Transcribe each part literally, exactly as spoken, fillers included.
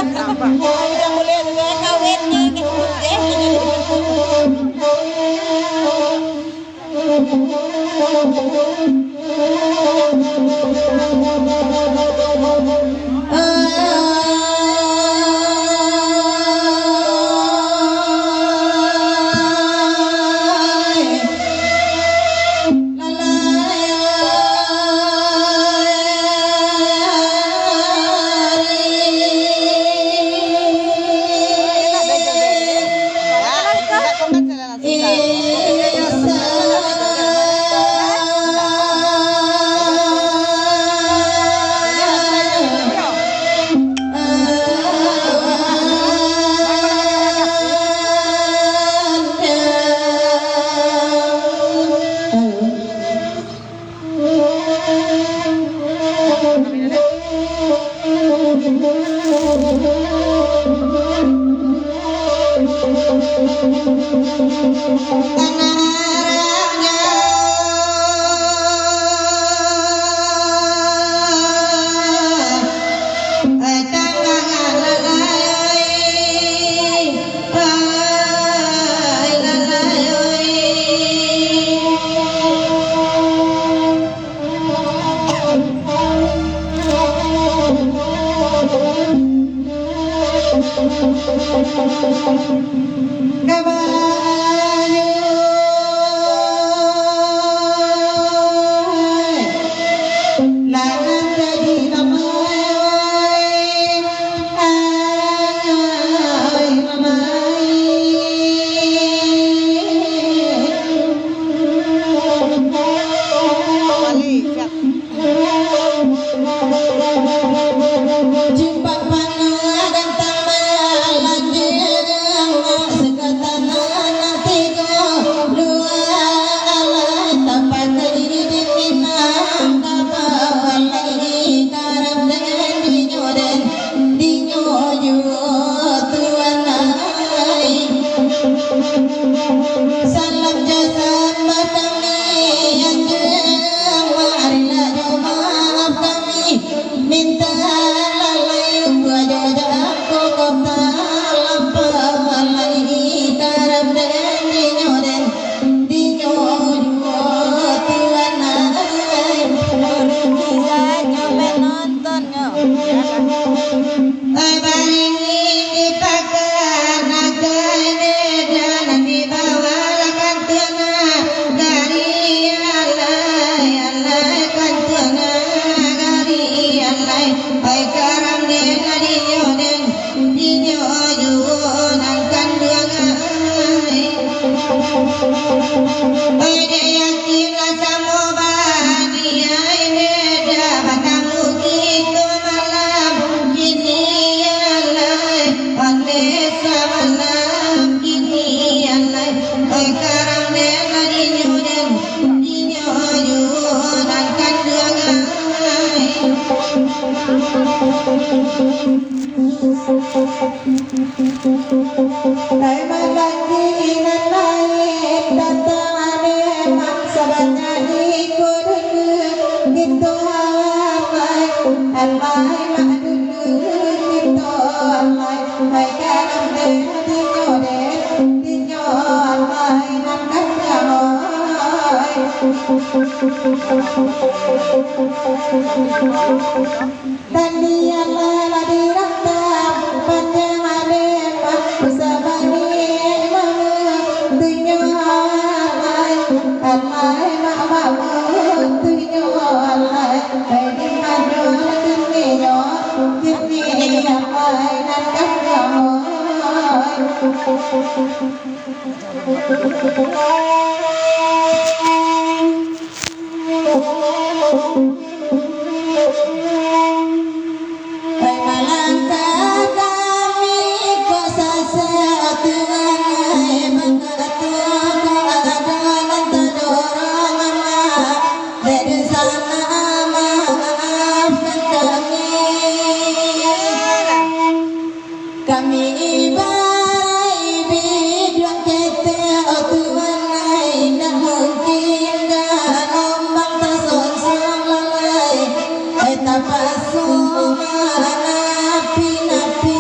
Udah mulai kawin ni, gitu, eh. Jumpa panah gantang balanjang, sakatanan tigo dua alai, tapakai di Minangkabau alai, karap den dinyo den, dinyo juo tuan ai. Salam jo sambah kami, anjuang marilah jo maaf kami. Minta lalai, buah jo jangko kota lapau alai, karap den dinyo den, dinyo juo tuan ai. Indonesia nyo penonton nyo. Baringin di pakan agai, medan di bawah lakan tangah, gari alai, alai kan tangah, gari alai. Ai karang den, adinyo den, dinyo juo nan kanduang ai. Ai dek yakinlah samo bani ai, beda batamu kito malam kini alai, pandai samalam kini alai. Ai karang den, adinyo den, dinyo juo nan kanduang ai. Lai mananti inan lain, datang ane mang sabanyak iko dulu, kito awak lai, alai mak dulu, kito alai, lai dalam deh, dinyo deh, dinyo alai, nan kan damai. Talialah lah dirantang, panjang lebar, usah bani mama, tunyo alai, alai mak mama, tunyo alai, ai di mano kininyo, kini alai nan kan damai. Ai malangkah kami ko sasek, Tuhan ai, mangko ko ado nan tadorong, Amak, dek di sana maafkan kami. Kami ibarat biduang ketek, oh Tuhan ai, indak mungkin ka ombak tasongsong lalai, eh, tapaso manapi-napi.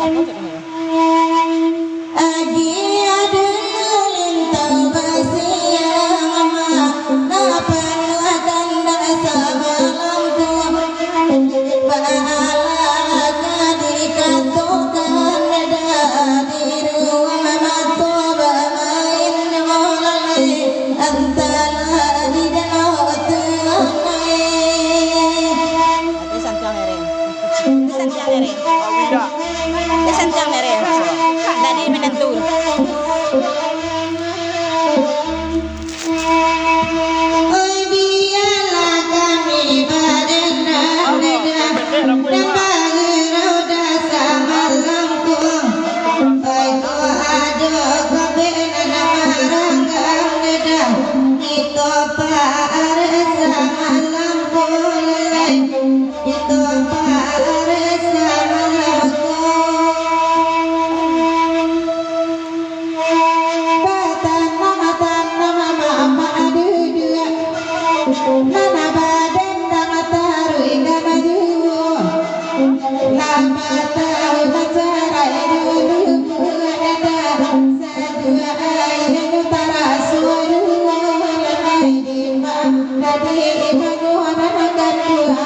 Agi ado lintang basiang, na panuah kandak samalam tu. Baalah ka dikatokan, dari ruang mato bamain lalai, antah di danau tu lalai. Itu santiang lereng. Itu santiang lereng. Itu santiang lereng. Tadi menentu. Oi, bialah kami badanam, nan bagurau dasar malangkung. Oi, kok ado kabek nan maranggang, kito paaresa malangkung, lalai. Kito paaresa malangkung. Batanam-tanam mamak duduak, nan badendang taruih ka majuo. Lah batahun mancari duduak, dada sadua aia nyo taraso juo, lalai di ma-, tadi mangurangkan duo.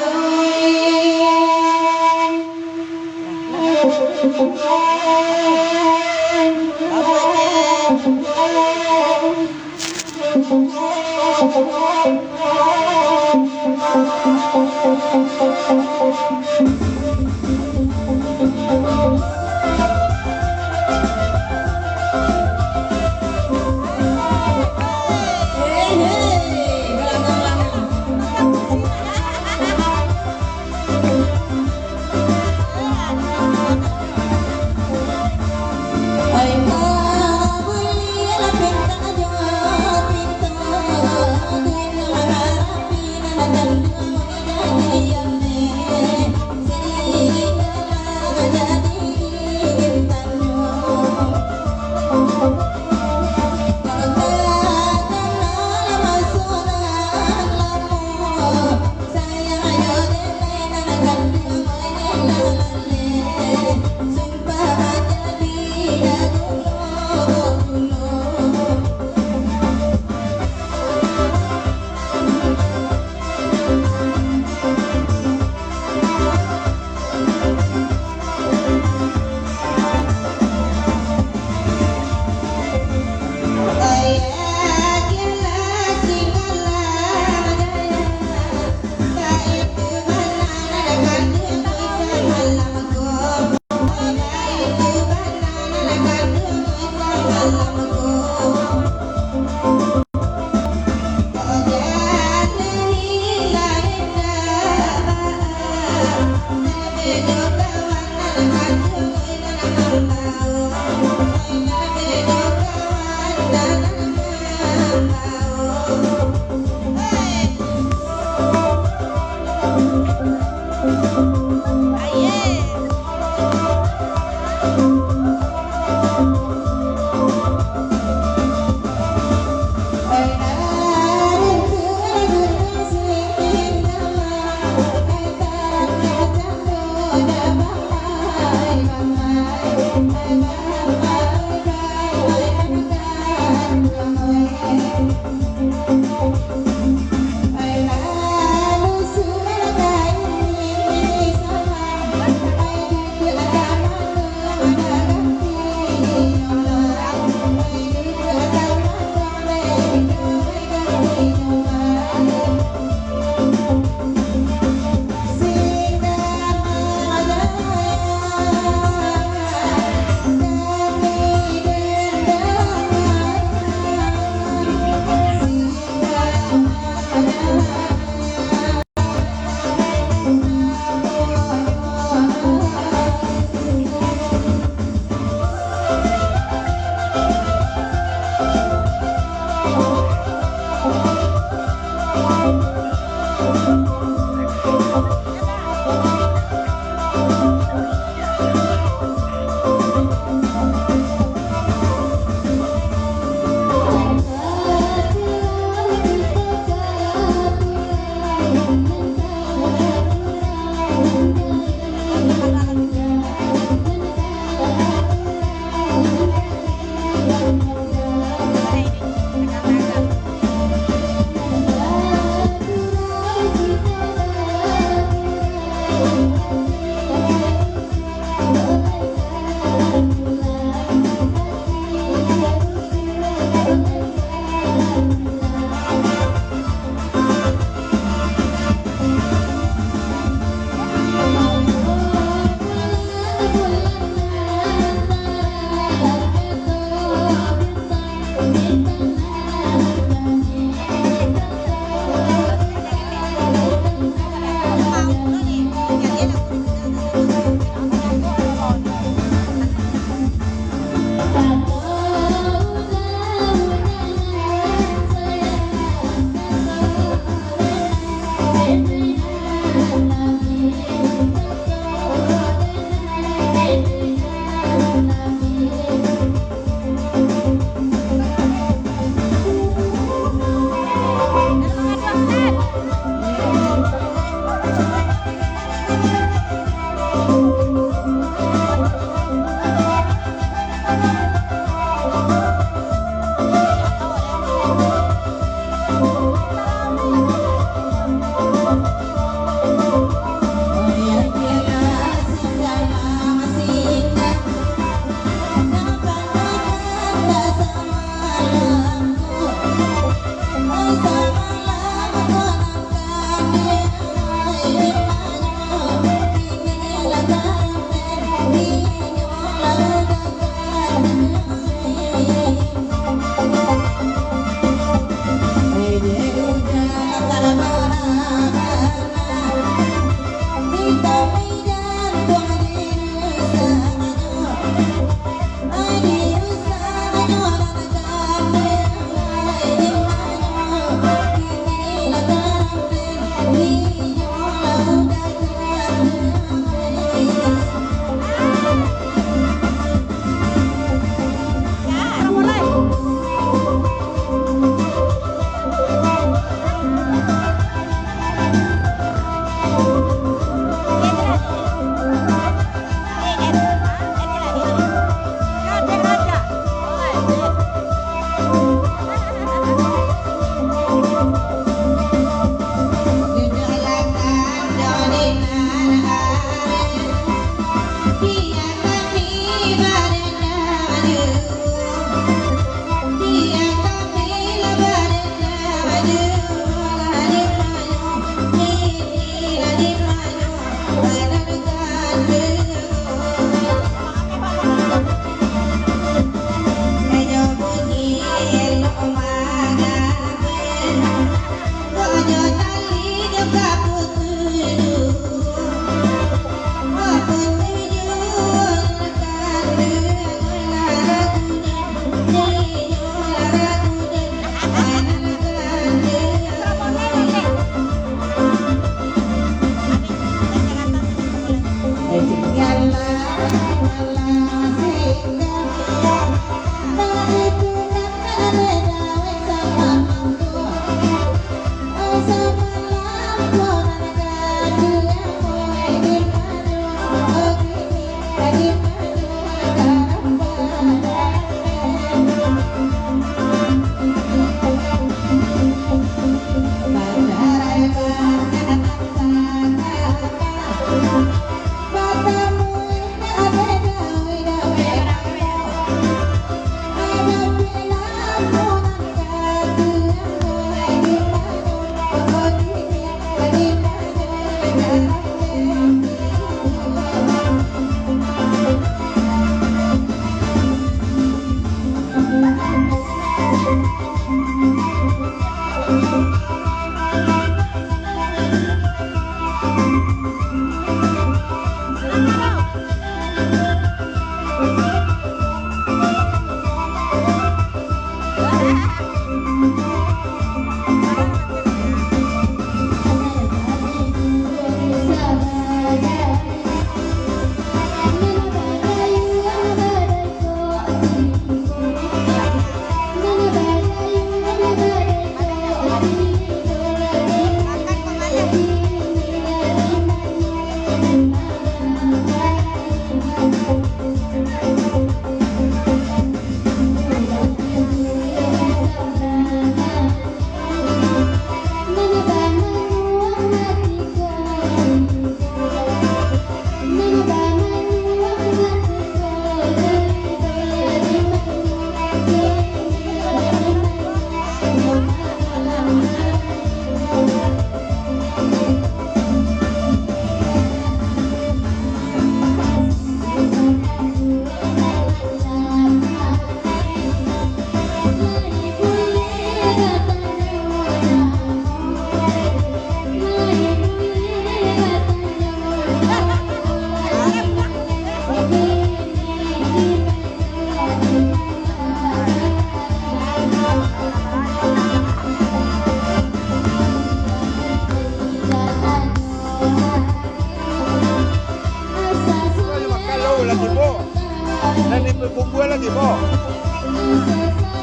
Kumpua lagi, bo.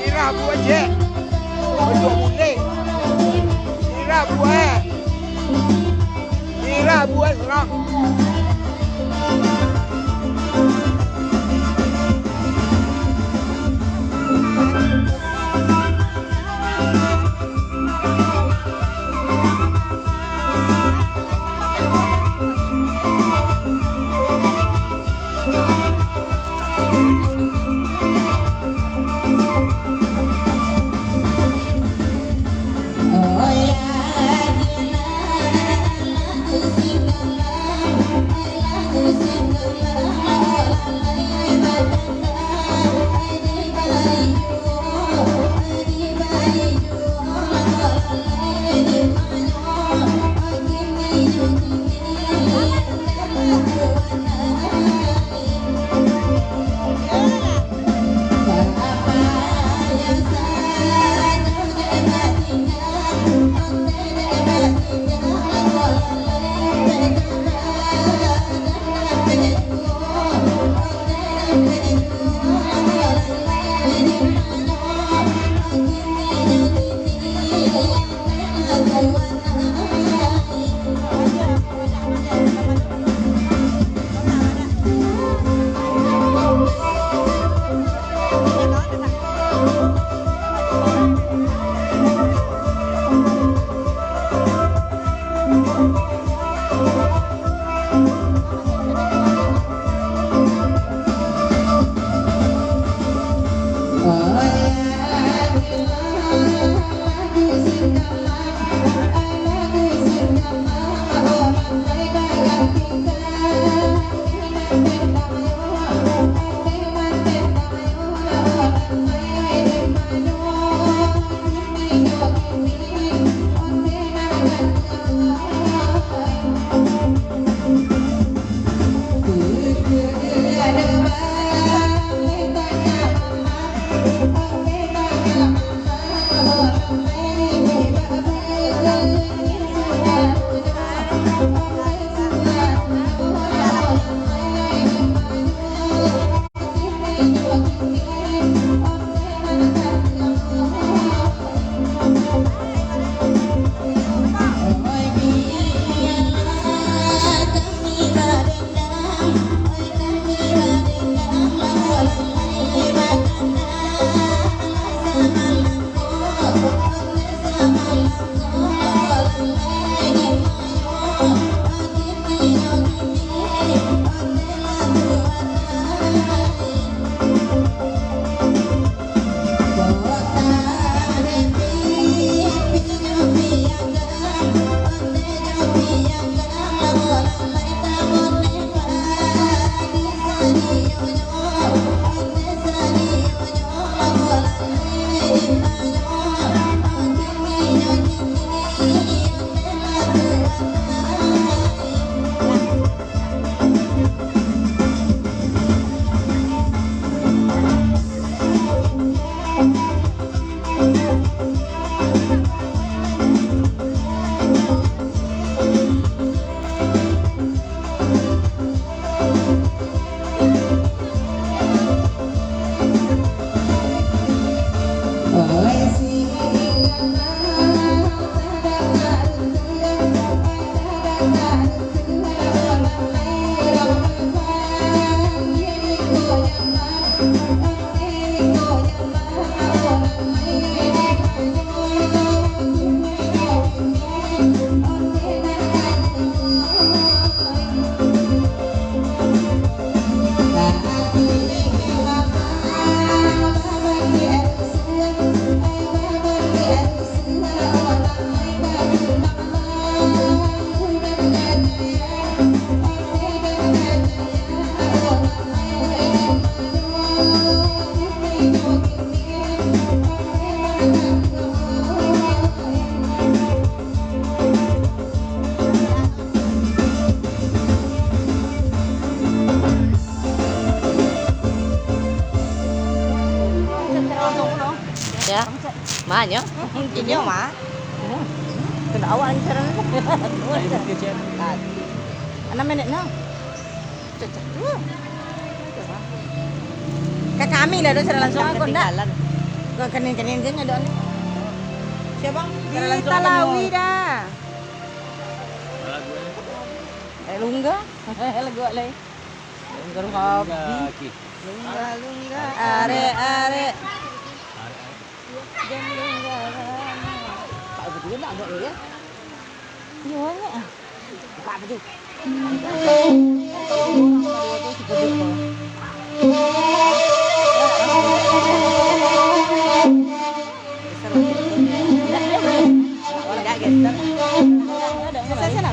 Irah buah jek. Ojo bulek. Irah buah. Irah buah serak. Ya, ma nyo? Inyo ma. Kena awak ni cara ni. Anam minit no. Cacah tu. Ka kami lah, doh, siaran langsung aku ndak. Ketinggalan. Kau kening-kening je nyodok ni. Siapa? Siaran langsung aku Talawi dah. Eh, Lungga. Lagu apa lagi? Lungga Ruhabi. Lungga, Lungga. Arek, arek. Pak, betul nak buat ni, ya? Iya, banyak ah. Buka apa tu? Geser lah. Geser lah.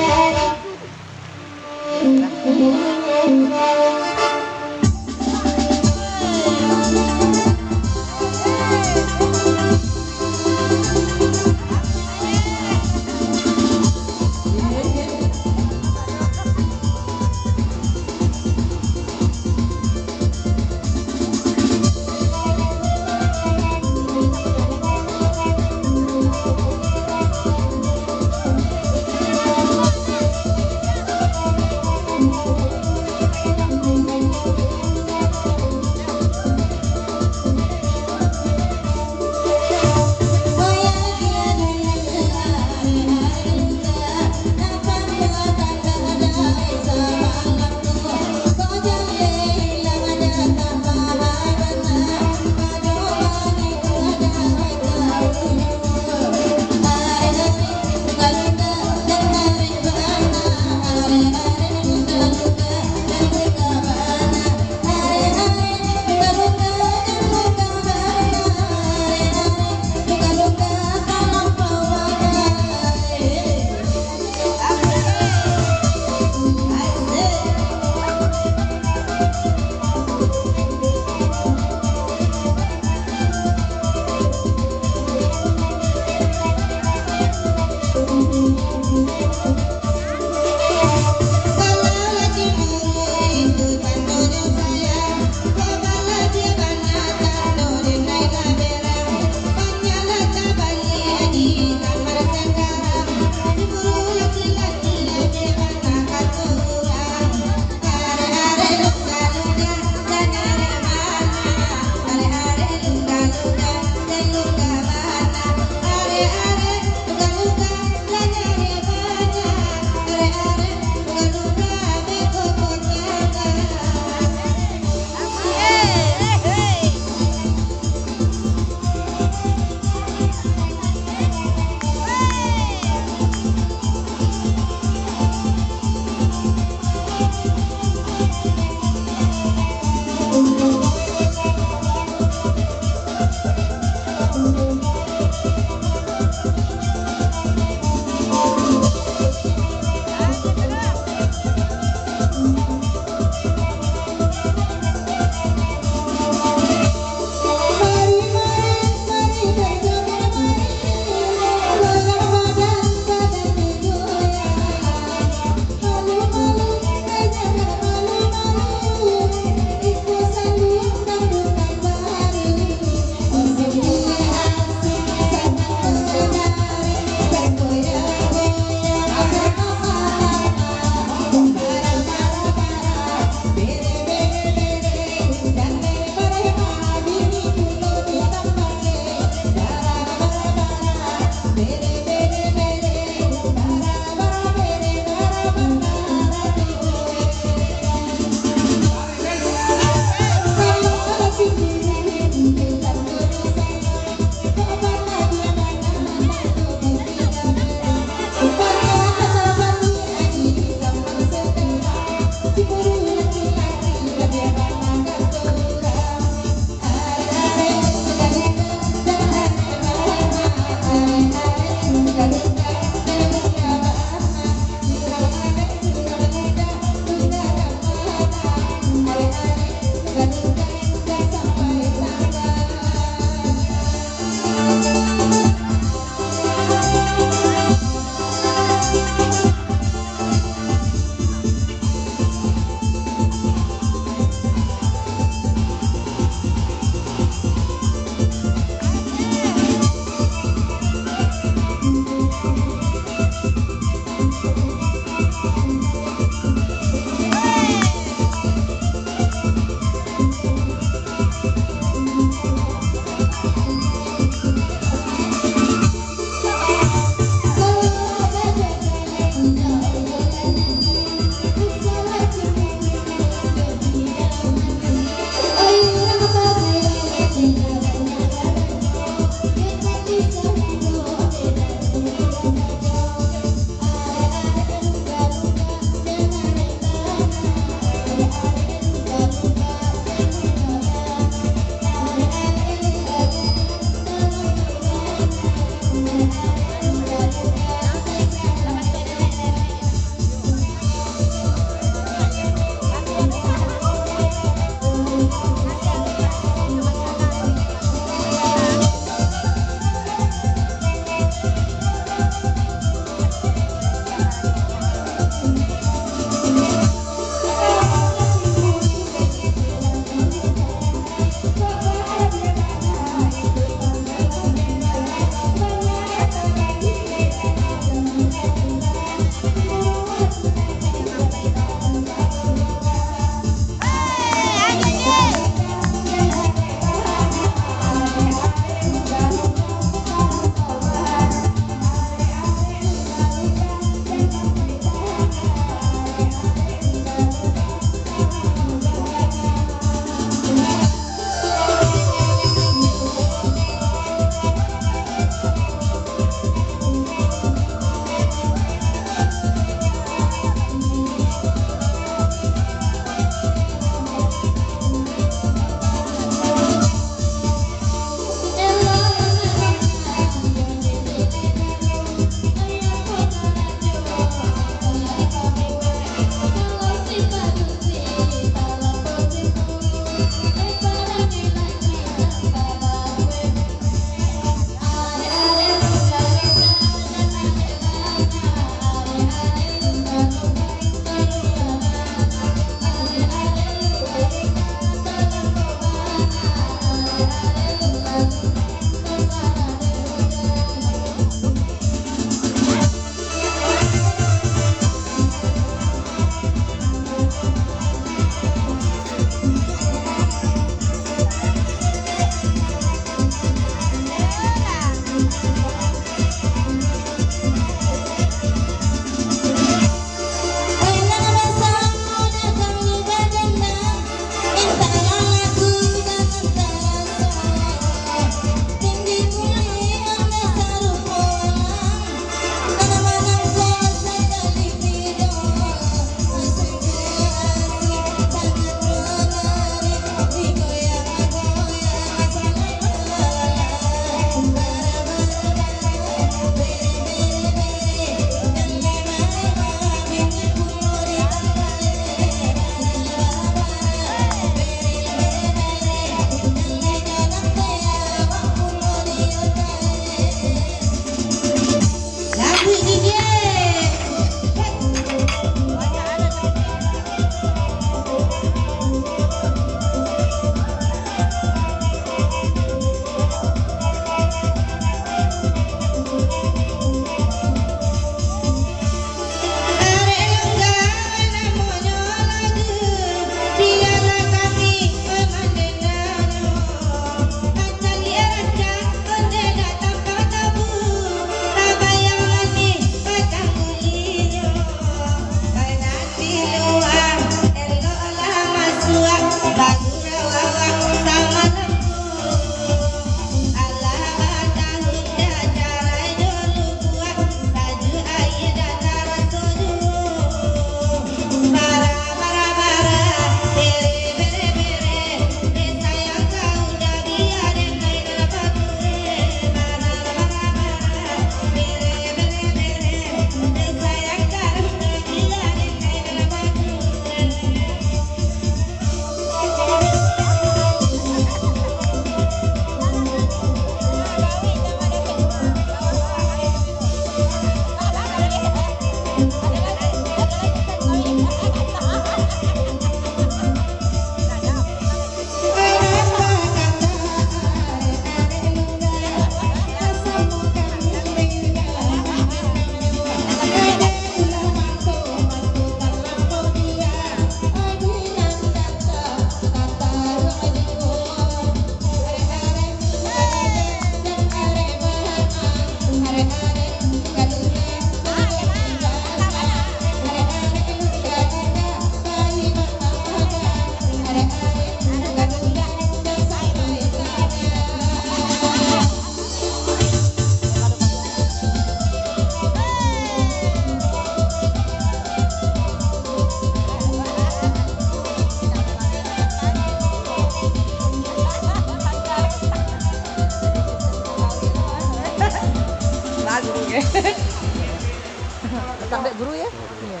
Datang dek guru, ya? Iya.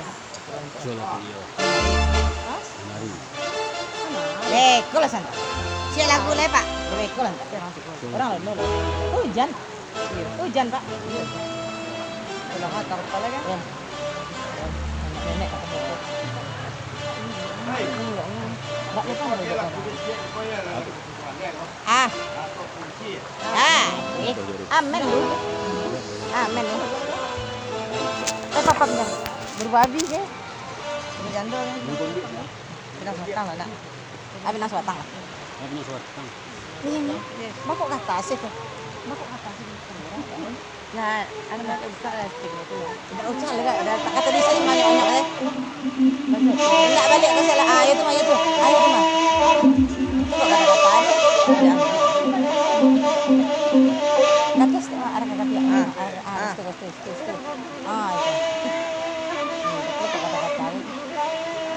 Jual aku dia. Hah? Nari. Eh, kau lah sana. Siap lagu lah, Pak. Boleh, kau lah. Orang lain dulu. Oh, hujan. Iya. Oh, hujan, Pak. Iya. Kalau hak, kalau kepala kan? Iya. Nenek kata gitu. Enggak, enggak. Enggak, enggak. Ah. Ah, eh. Amin lu. Amin lu. Eh, papam dah. Berubah habis, eh. Ini jando, kan? Pinang suatang lah, nak. Ah, pinang suatang lah. Ah, pinang suatang. Iya, nih. Bakok kata sih, tuh. Bakok kata sih. Nah, anu, mah buka lah sikit tu lah. Indak usah lah, Kak. Dah tak kata di sini banyak-banyak, eh. Indak balik ke salah. Ah, itu mah, itu. Ah, itu mah. Itu kok kata-kata, eh. Ya. Kaki setengah arah ke kaki. Ah, ah, ah, situ, situ, situ, situ. Ah, itu. Hmm, itu kok kata-kata, eh.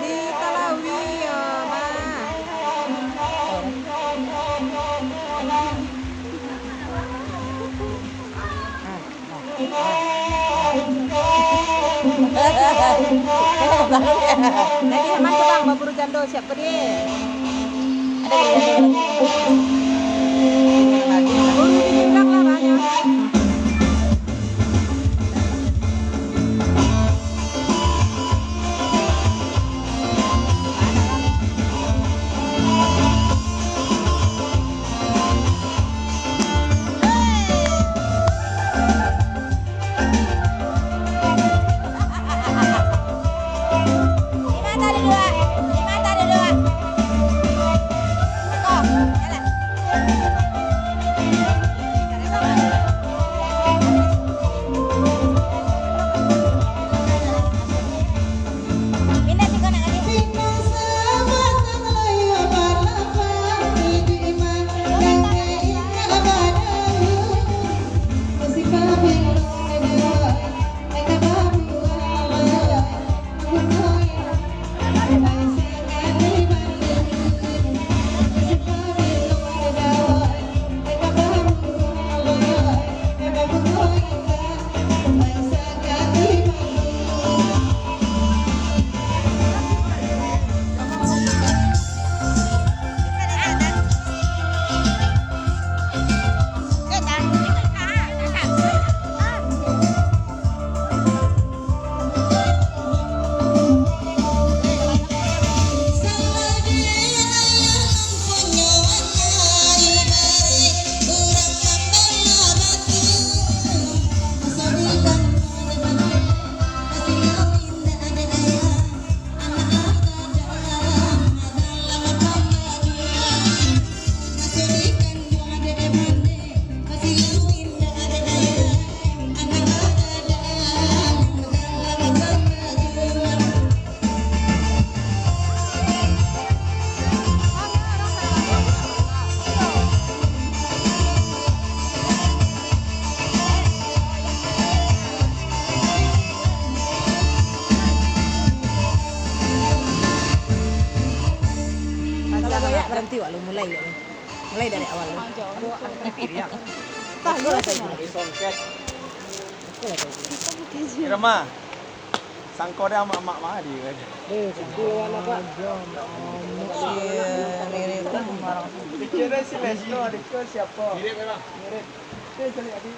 Di Talawi, ya, Bang. Ah. Jadi, aman tu, Bang, baburu jando siap ko deh. Ada buru jando. Buru di belakang lah, banyak. Kalau banyak, berhenti wak lu, mulai wak lu. Mulai dari awal lu. Tah, lu lah tadi. Irama. Sangko deh amak-amak mah di. Kecil deh si Lesno, adik tu siapa? Mirip memang. Mirip. Dia cari adik.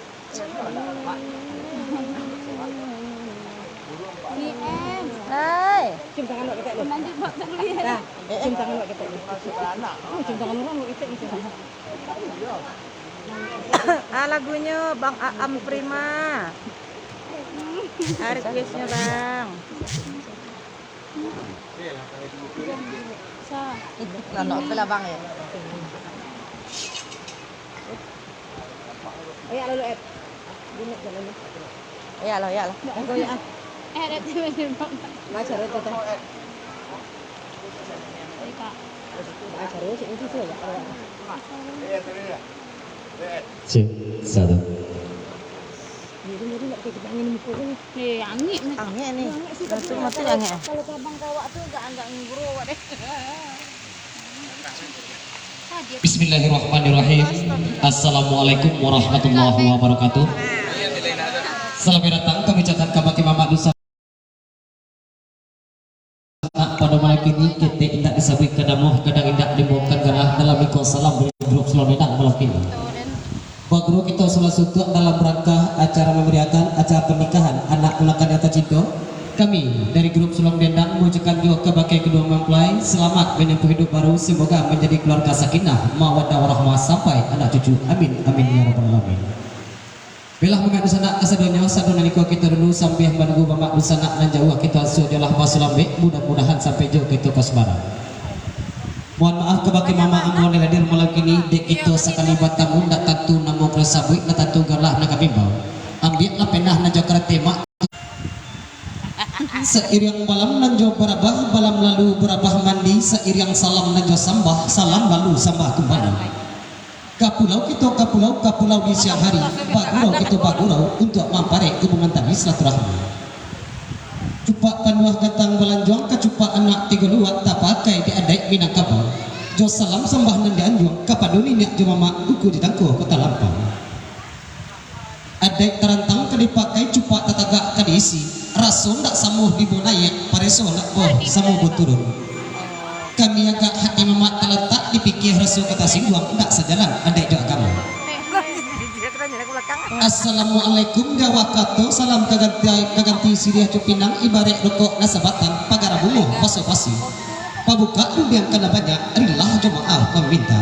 Hai. Cium tangan awak ketek lu. Nah, eh, eh. Cium tangan awak ketek lu. Oh, cium tangan orang awak ketek lu. Ah, lagunyo Bang Aam Prima. Ah, request-nyo, Bang. Sa. Ih, nanok tu lah, Bang, ya. Ayo, lalu, Ed. Dunek jalan ni. Ayo, lah, ayo, lah. Nggak goyang. Eh, ada tiba-tiba. Baca, baca, baca. Baik, Kak. Baca, baca, baca, baca. Cek, satu. Jadi, jadi, nggak pakai kipas angin muka tu. Eh, angin ni. Angin ni. Angin sih, tapi mata angin. Kalau tabang kawak tu agak, agak nguru awak deh. Bismillahirrahmanirrahim. Assalamualaikum warahmatullahi wabarakatuh. Salamaik datang kami ucapkan kabake mamak dunsanak pado malam kini, ketek indak disabuik ka damoh, gadang indak diimbaukan galah, dalam iko salam dari grup Sulawesi Medan malam kini. Baguru kito sudah suntuak dalam rangka acara mameriahkan acara pernikahan anak punakan yang tercinta. Kami dari grup Sulawesi Medan mengucapkan juo kabake kedua mempelai, selamat menempuh hidup baru, semoga menjadi keluarga sakinah, mawaddah warahmah sampai anak cucu. Amin, amin, ya rabbal alamin. Baiklah, mamak dunsanak kasadonyo, sadonyo iko kito dulu, sambil manunggu mamak dunsanak nan jauah, kito ansuang jolah basulambek, mudah-mudahan sampai jo kito ka subarang. Mohon maaf kabake mamak ambo nan hadir malam kini, dek kito sakali batamu, ndak tantu namo ka sabuik, ndak tantu galah nan ka bimbau. Ambiaklah penah nan jo karateh, mak. Sairiang balam nan jo barabah, balam lalu barabah mandi, sairiang salam nan jo sambah, salam lalu sambah kumbali. Ka pulau kito ka pulau, ka pulau di siang hari, bagurau kito bagurau, untuak mamparek hubungan tali silaturahmi. Cupak panuah gatang balanjuang, ka cupak anak tigo luak, tapakai di adaik Minangkabau. Jo salam sambah nan dianjuang, kapado niniak jo mamak, buku di tangko kota lampau. Adaik tarantang ka dipakai, cupak tatagak ka diisi, raso ndak samo dibawa naiak, pareso ndak boh samo baturun. Kami agak hati mamak talatak, dipikia raso ka tasingguang, ndak sajalan adaik jo agamo. Assalamualaikum, jawab kato, salam ka ganti, ka ganti siriah jo pinang, ibaraik rokok nan sabatang, pagara bungo basa-basi. Pabukak rundiang ka nan banyak, rilah jo maaf kami minta.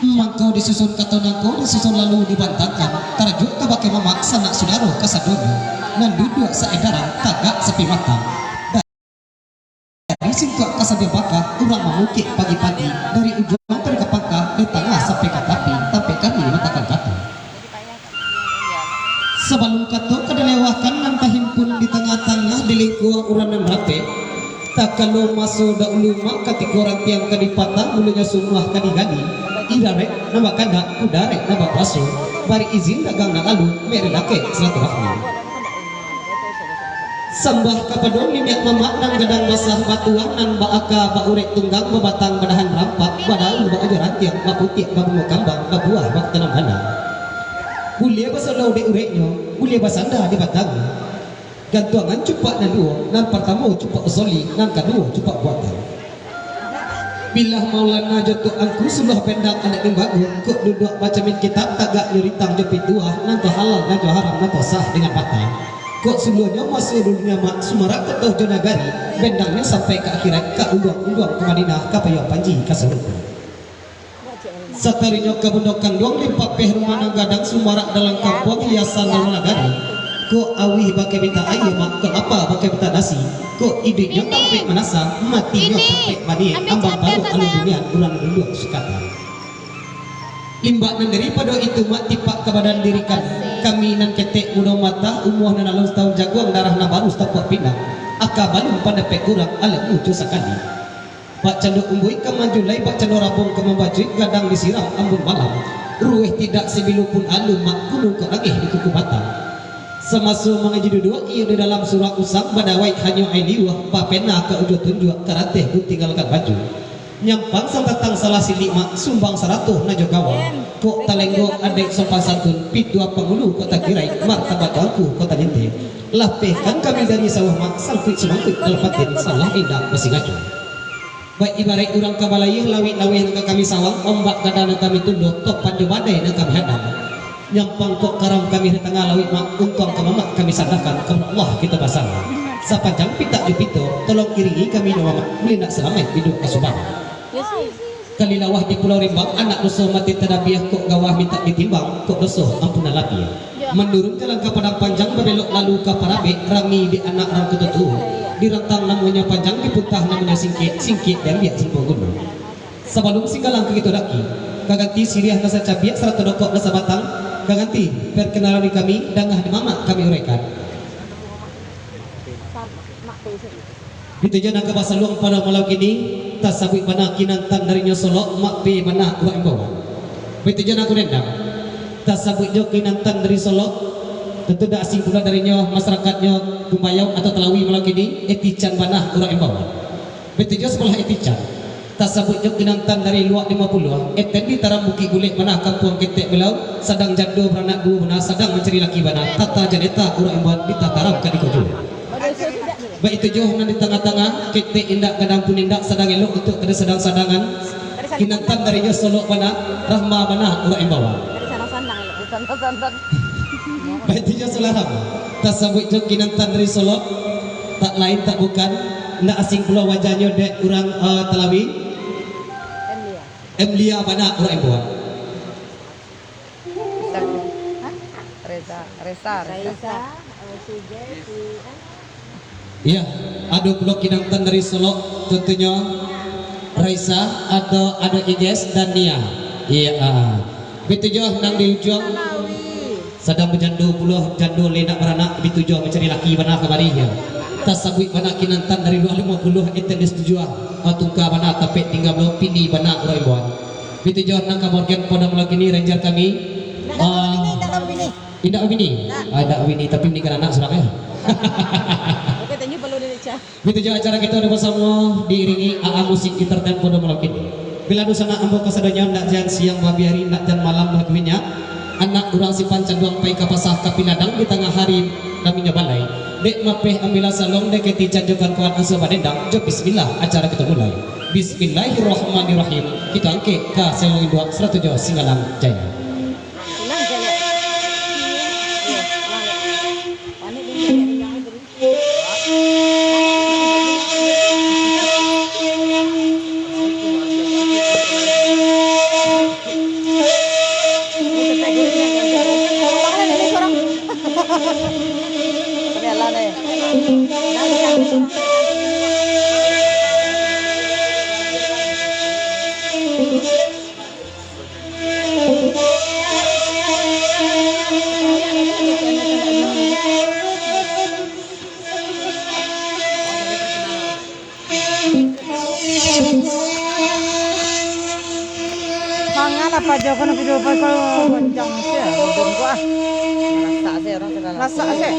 Mangko disusun kato nangko, disusun lalu dibantangkan, tarajuik kabake mamak, sanak sudaro kasadonyo, nan duduak saedaran, tagak sapimatang. Dari singkuak ka sabiang baka, urang mamukik pagi-pagi, dari ujuang sampai ka pangka, dari tangah sampai ka tapi, tampek kami matakan kato. Sabalun kato ka dilewahkan, nan tahimpun di tangah-tangah, di lingkuang urang nan rapek, takalo maso dahulu mak, katiko rantiang ka dipatah, mulonyo sumah ka digali, irarek nan bakandak, kudarek nan bakuaso, bari izin dagang nan lalu, mari lakek silaturahmi. Sambah kapado niniak mamak, nan gadang basah batuah, nan baaka baurek tunggang, babatang badahan rampak, badaun baujuang rantiang, baputiak babungo kambang, babuah batanam bana. Buliah basandau dek ureknyo, buliah basanda di batangnyo. Gantuangan cupak nan duo, nan partamo cupak usoli, nan kaduo cupak buatan. Bilah Maulana jo Tuanku, suluah bendang alek limbago, kok duduak bacamin kitab, tagak jo rintang jo pituah, nan tu halal, nan tu haram, nan tu sah dengan batal. Kok suluahnyo maso dulunyo mak, sumarak koto jo nagari, bendangnyo sampai ka akhirat, ka uluang-uluang ka Madinah, ka payuang panji ka sarugo. Satarinyo ka bundo kanduang, limpapeh rumah nan gadang, sumarak dalam kampuang, hiasan dalam nagari. Kok auih bakeh mintak aia mak, kok lapa bakeh mintak nasi. Kok iduiknyo tampek manasa, matinyo tampek maniek, ambang paruik alun bunian, urang nan duluak sukatan. Limbak nan daripado itu mak, tipak ka badan diri kami. Kami nan ketek mudo matah, umua nan alun sataun jaguang, darah nan baru satapuak pinang. Aka balun pandapek urang, alek muco sakali. Bak cando umbuik ka manjulai, bak cando rabong ka mambacuik, gadang disiram ambun malam. Ruweh tidak sabilu pun alun mak, gunung kok nangih di kuku batang. Samaso mangaji duduak, iyo di dalam surang usang, badawaik hanyo aia liuah, bapena ka ujua tunjuak, karateh pun tinggalkan baju. Nyampang sabatang salah silik mak, sumbang saratuih nan jo gawang. Kok talenggok adaik sopan santun, pituah pangulu kok takirai, martabat tuanku kok talinteh. Lapehkan kami dari sawah mak, sangkuik sumangkuik dalam batin, salah indak basingajo. Baik ibaraik urang ka balayia, lawik laweh nan ka kami sawang, ombak gadang nan kami tunduah, topan jo badai nan kami hadang. Nyampang kok karam kami di tangah lauik mak, untuang ka mamak kami sandakan, ka Allah kito basarah. Sapanjang pitak jo pito, tolong iringi kami nyo mamak, buliah ndak salamaik iduik ka subarang. Kalilawah di Pulau Rimbang, anak doso mati tadabiah, kok gawah mintak ditimbang, kok doso ampunan labiah. Manurun jalan ka Padang Panjang, babelok lalu ka Parabek, rami di anak rang Kuto Tuo. Di rantang namonyo panjang, di puntah namonyo singkek, singkek diambiak simpang guno. Sabalun singgalang ka kito daki, ka ganti siriah nan sacabiak, sarato dokok nan sabatang, ka ganti perkenalan di kami, dangah di mamak kami uraikan. Bitujuah nan ka basaluang pado malam kini, tasabuik bana kinantan darinyo Solok, mak pe bana urang imbauan. Bitujuah nan ka dendam, tasabuik jo kinantan dari Solok, tantu dak asing pulo darinyo masarakatnyo Gumbayau atau Talawi malam kini, etican bana urang imbauan. Bitujuah sabalah etican. Tasabuik jo kinantan dari Luak Limo Puluah, eten di taram Bukik Bulek bana, kampuang ketek belau, sadang jando baranak duo bana, sadang mancari laki bana, tata janeta urang imbau, ditataram ka dikojo. Baitu juo nan di tangah-tangah, ketek indak, gadang pun indak, sadang elok untuak ka disadang-sadangan, kinantan dari nyo Solok bana, Rahma bana urang imbau. Baitu juo Sularam, tasabuik jo kinantan dari Solok, tak lain tak bukan, indak asing pulo wajahnyo dek urang, eh, Talawi. Emlia. Emlia bana urang imbau. Reza, Reza, Reza. Raisa, eh, si Jay, si, eh. Iya, ado pulo kinantan dari Solok, tentunyo Raisa, ado, ado Iges dan Nia. Iya, ah. Baitu juo nan di ujuang. Sadang bajando pulo, jando lai ndak baranak, baitu juo mancari laki bana kamari, ya. Tasabuik bana kinantan dari Luak Limo Puluah, eten di Situjuah, ah, tungka bana, tapek tingga bana, pini bana urang imbau. Baitu juo nan ka bagian Polda Maluku kini, ranger kami. Indak, ah, indak, indak, indak, indak. Indak babini? Indak. Ah, indak babini, tapi maninggakan anak surang, ya. Oke, thank you, Balo Delica. Baitu juo acara kito ado basamo, diiringi alat musik entertain Polda Maluku kini. Bila dunsanak ambo kasadonyo, ndak jan siang babiari, ndak jan malam baguinyo. Anak urang simpan canduang pai ka pasa, ka piladang di tangah hari, naminyo balai. Dek mapeh ambilah saluang, dek keti canjokan kuat, anso badendang, jo bismillah acara kito mulai. Bismillahirrahmanirrahim. Kito angkek ka Sewang Induak, Siratujo, Singgalang Jaya. Mangan apa jo kono video call ko panjang sia, ujung ko ah. Masak sia urang sagalo. Masak sia.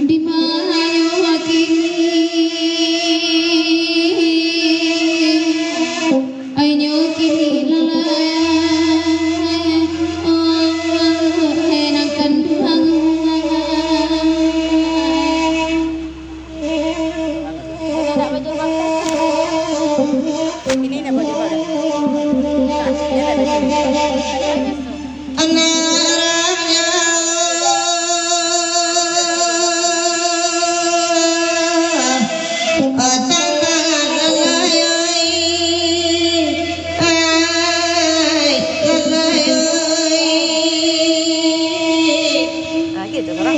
Di ma nyo kini, ai nyo kini lalai, oh, nan kanduang. Ini dah baju baru. Nah, dia dah baju. Ah, gitu, orang.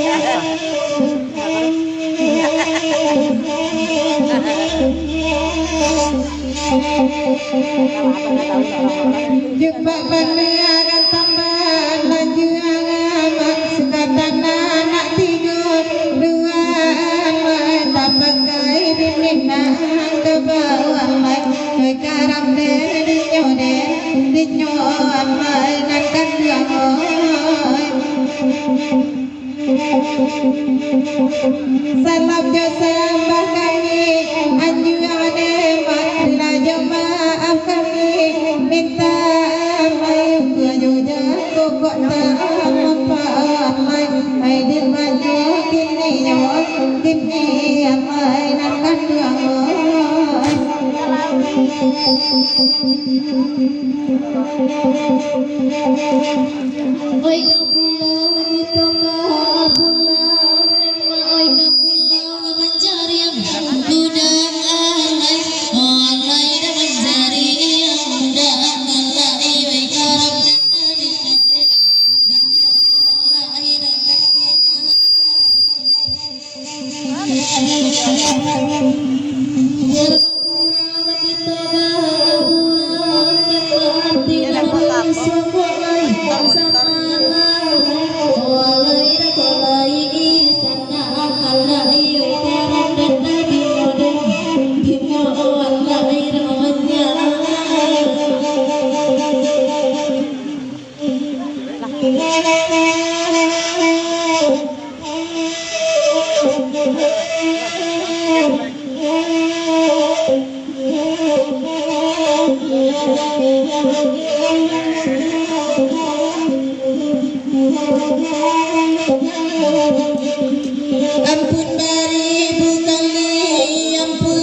Jupak bana gantang balanjuang, mak sukatan anak tigo dua, mak tapakai bini nan ka bawah, mak karam deh dinyo deh dinyo, mak nan kanduang, oi. Salam jo sambah kami, anjuang nikmat, rila jo maaf kami minta, maaf jo jago kok tak mampak, amai, ai di banyo kini nyo, kini amai nan kanduang. Oi, ka pulau di tongah pulau, memang oi, ka pulau, ka manca Ampun baribu kali, ampun,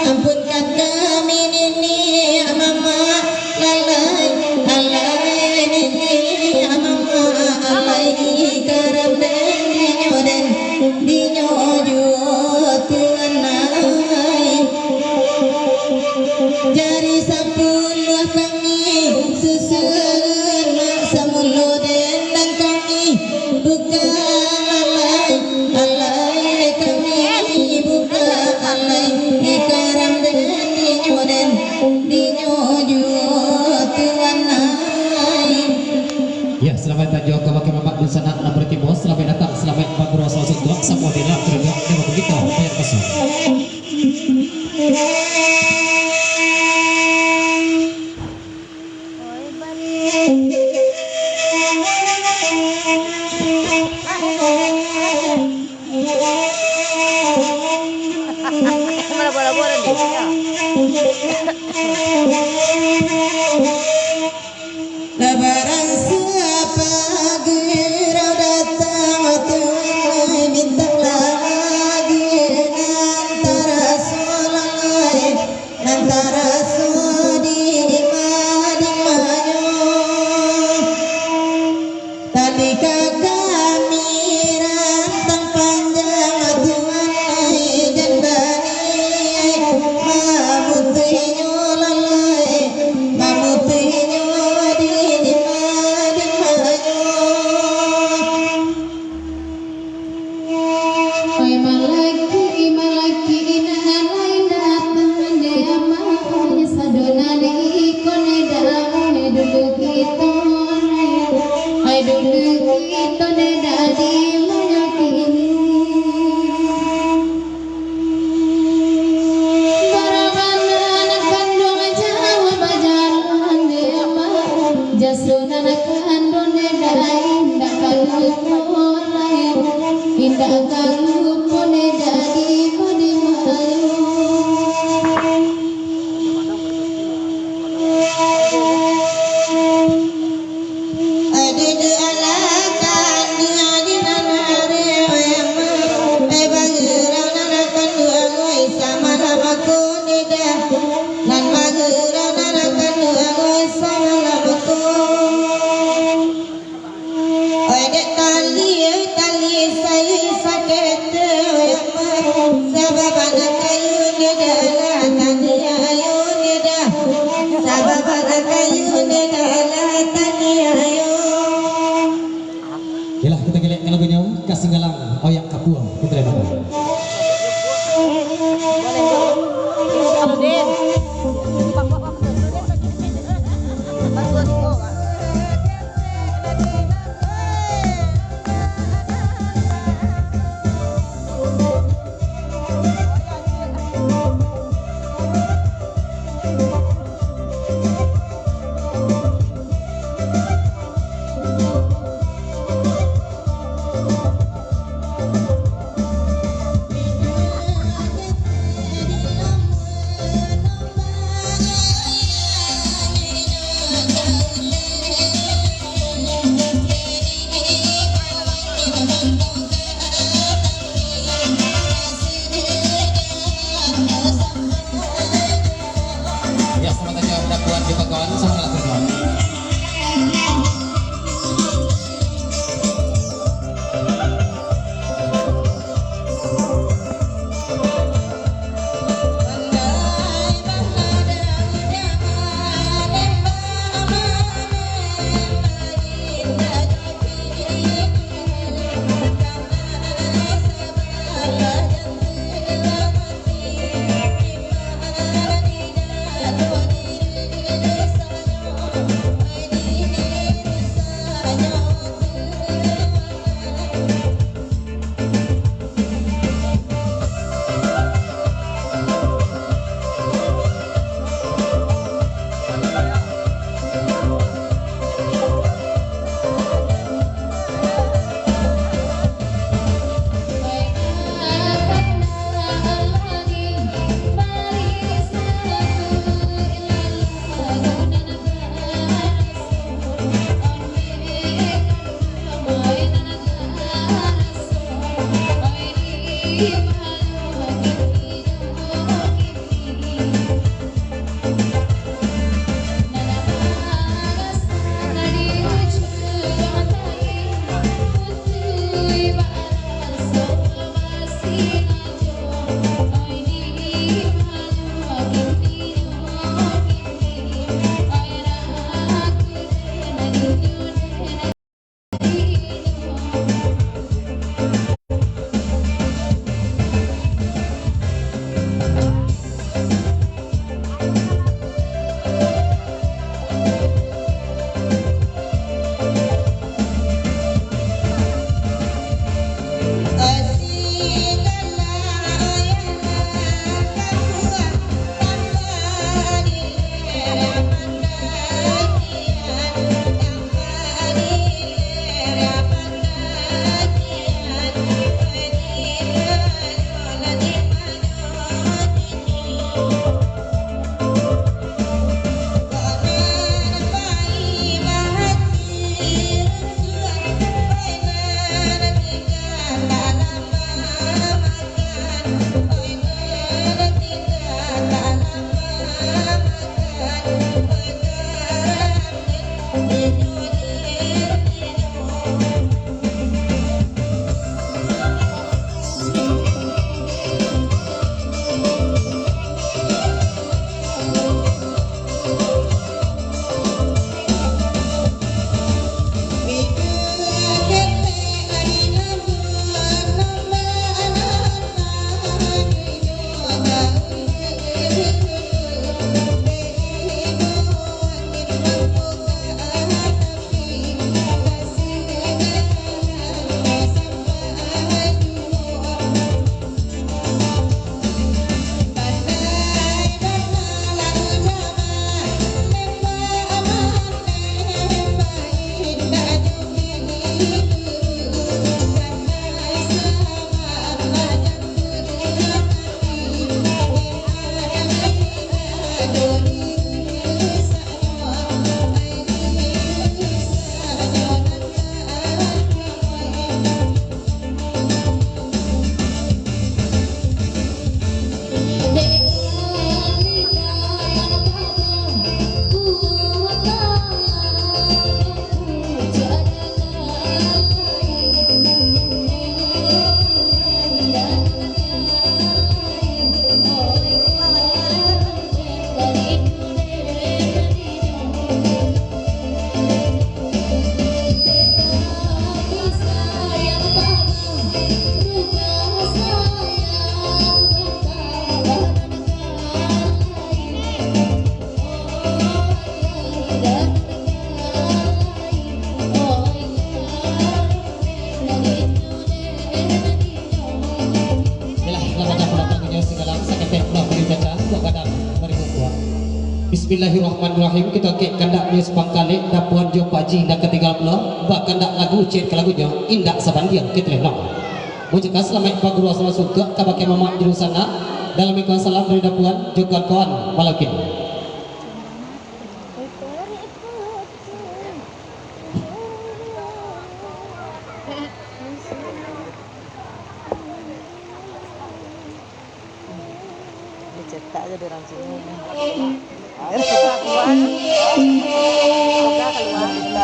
ampun ka kami niniak mamak, lalai, alai niniak mamak, alai karam den dinyo den, dinyo juo tuan ai. Jari sapuluah kami, susun mak samulo den nan kami, buka alai, alai kami, buka alai, karam den dinyo den, dinyo juo tuan ai. Ya, salamaik datang jo ka bakeh mamak dunsanak nan bartibo. Salamaik datang, salamaik bakurasa sungguah, samo di dalam keluarga, di waktu kita bayar pasang. Lah barang sia pagerau datang, Tuhan ai, bintang langik nan taraso lalai, nan taraso di dima-dimanyo. Tali ka kami rantang panjang, Tuhan ai, jan baniaik mamutuihnyo lalai, mamutuihnyo di dima-dimanyo. Oi malaki, malaki, indak lai datang dek amak, oi sadonyo di iko ne dah, oi dulu kito, oi dulu kito ne dah di layaki. Barabana nan kanduang jauah bajalan dek amak, jaso nan kanduang ne dah indak ka lupo lai, indak ka lupo ne dah di padimayo. Ade di alasan di adi nan ade, eh, bagurau nan akan duo, eh, samalam aku nida, nan bagurau nan akan duo, eh, samalam aku. Oi dek tali, tali sai sakete, sabab anak kayu nida lah tani ayu nida, sabab anak kayu nida lah tani ayu. Okelah, kita kelek ka lagunyo, Kasinggalang, Oyak Kapua, Putri Bangka. Bismillahirrahmanirrahim. Kito kek kandak nyo sapangkalek, dapuan jo Pak Ji indak katinggalan pulo. Bakandak lagu, ciek ka lagunyo, indak sabandiang kito leh no. Mujikan salamaik Pak Guru, asal suka kabake mamak juru sana. Dalam iklan salam dari dapuan jo kawan-kawan Malaukin. Dicetak aja di orang sini. Ayo, kita keluar. Kita keluar.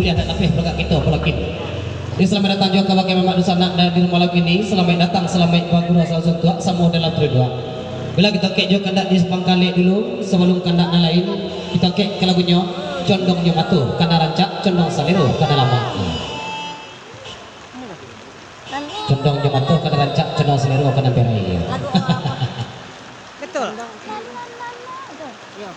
Dak lapeh balakak kito, balakin. Jadi, salamaik datang juo kabake mamak dunsanak nan di rumah lagu ini. Salamaik datang, salamaik baguru, salalu suntuak, samo dalam tujuan. Bila kito kek juo kandak di pangkalek dulu, sabalum kandak nan lain, kito kek ka lagunyo, Condongnyo Mato, kana rancak, Condong Salero, kana lamak. Condongnyo Mato, kana rancak, Condong Salero, kana berai. Betul. Yo.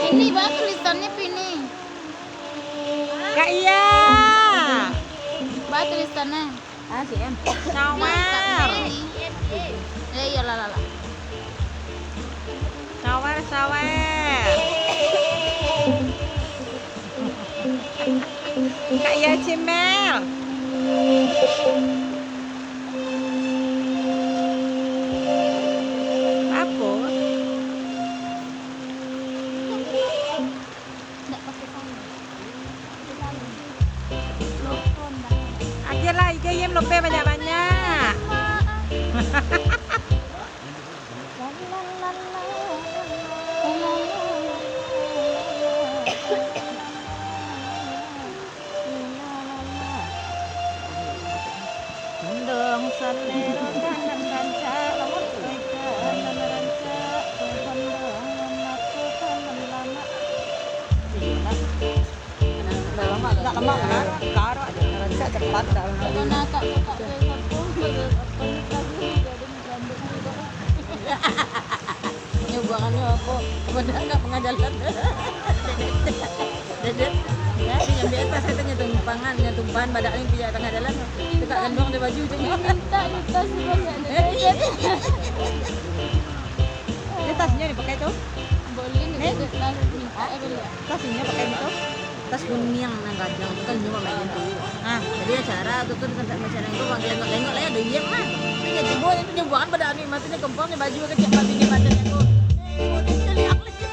Ini, Bang, tulisannya Pini. Kak Iya. Ba tulisannya. Ah, si M. Sawer. Eh, iyalah, lah, lah. Sawer, sawer. Kak Iya Cimel. Apo? Ndak pakai tangan. Pakai tangan. Telepon dah. Agiah lah, I G I M lope banyak-banyak. Condong salero kanan rancak, kanan rancak, condong mato kanan lamak. Iyo lah. Dah lamak, dah lamak, kan? Karok aja, rancak cepat dah. Kalau nak tak, tak, tak, tak, tak, tak, tak, tak, Nyo buangannyo apo? Kepada anak pangah jalan. Dedet. Dedet. Nyo ambiak tas, katonyo tumpangan, nyo tumpahan badak ni pijak tangah jalan. Tukak ganduang di baju tu. Minta di tas tu banyak, Dedet. Ni tasnyo dipakai tu? Boleh ni, Dedet, tas minta, eh, boleh. Tasnyo pakai ni tu? Tas kuniang nan gadang tu kan, nyo mamakai tu. Ah. Jadi acara tu, tu, dengan macam tu, bang, lengok-lengok lah ya, doyang lah. Tapi dia tibo, dia tunjuk bukan pada anu, maksudnya kempang, dia baju kecil, babi dia macam tu. Eh, model celiak lagi.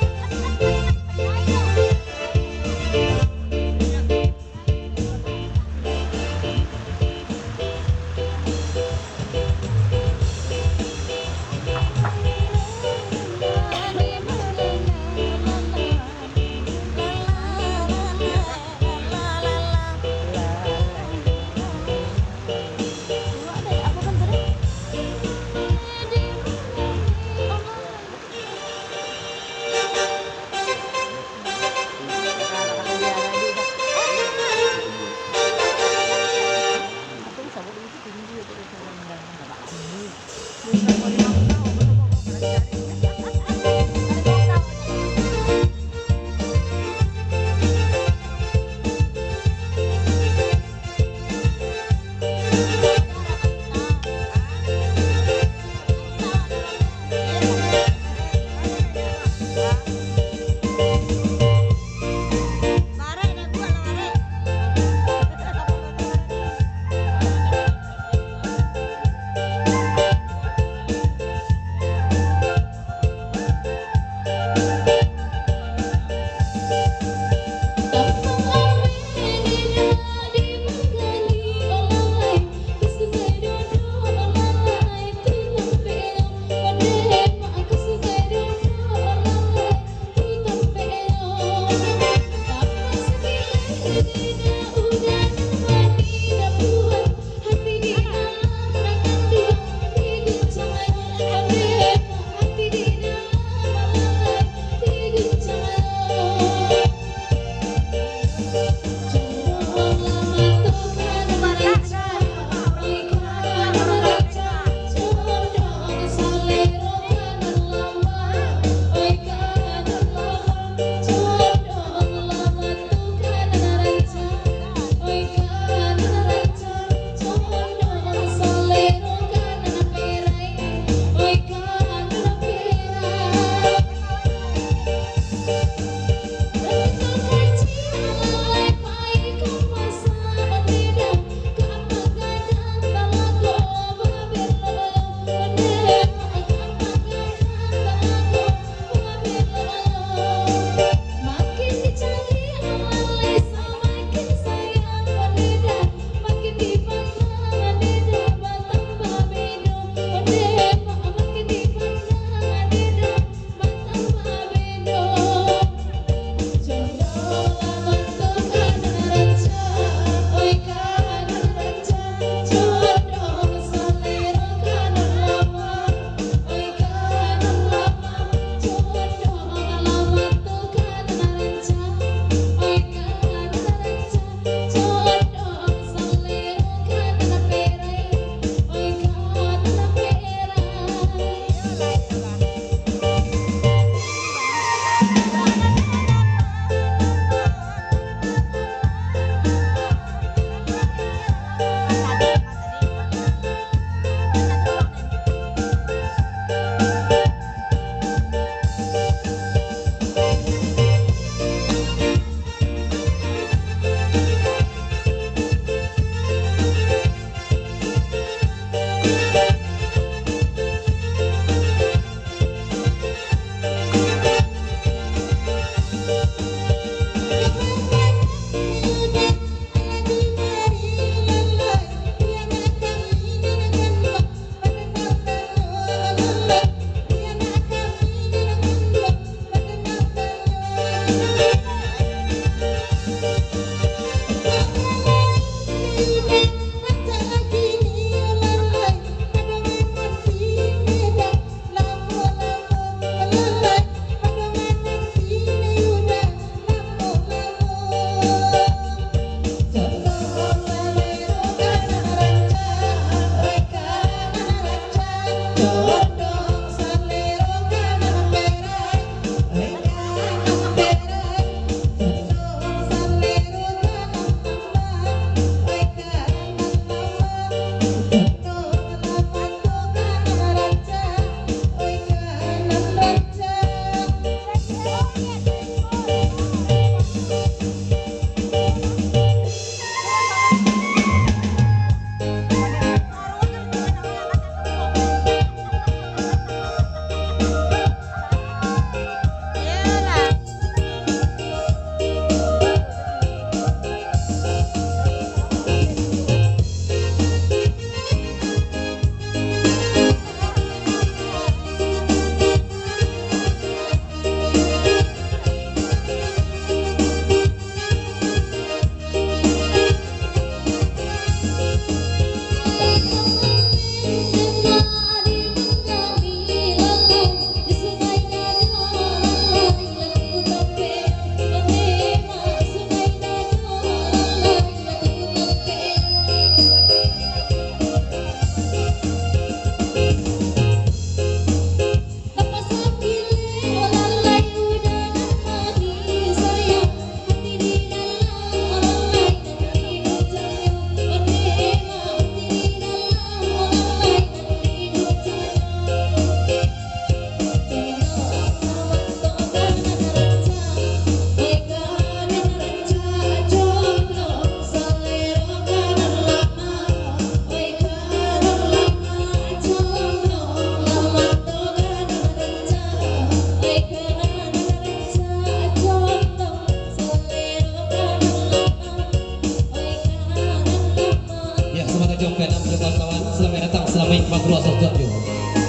Ya, selamat datang, kawan-kawan. Selamat datang, selamat magrua, selamat datang.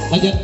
Lanjut.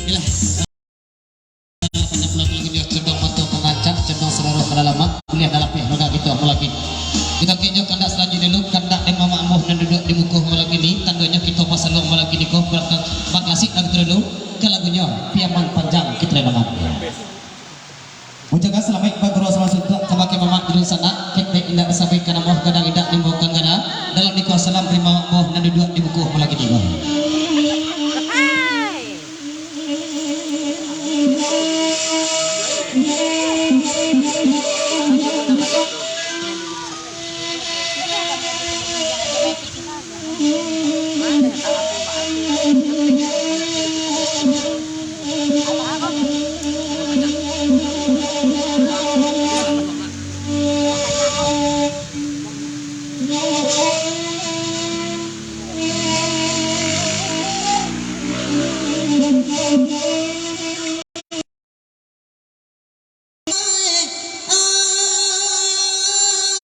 Inilah. Condong mato ka ngancak, condong salaro ka dalaman, buliah nan lapeh roda kito mulaki. Kito kinyo kandak salanjuik dulu, kandak den mamak ambo nan duduak di muko mulaki ni, tandonyo kito basaluang mulaki niko, baklasik lagu tu dulu, ka lagunyo Piaman Panjang Kito Lelangan. Ucapkan salamaik baguru salamaik suntuak kabake mamak di dunsanak, ketek indak disabuikan amoh, gadang indak diumbuakan gala, dalam niko salam dari mamak ambo nan duduak di muko mulaki niko.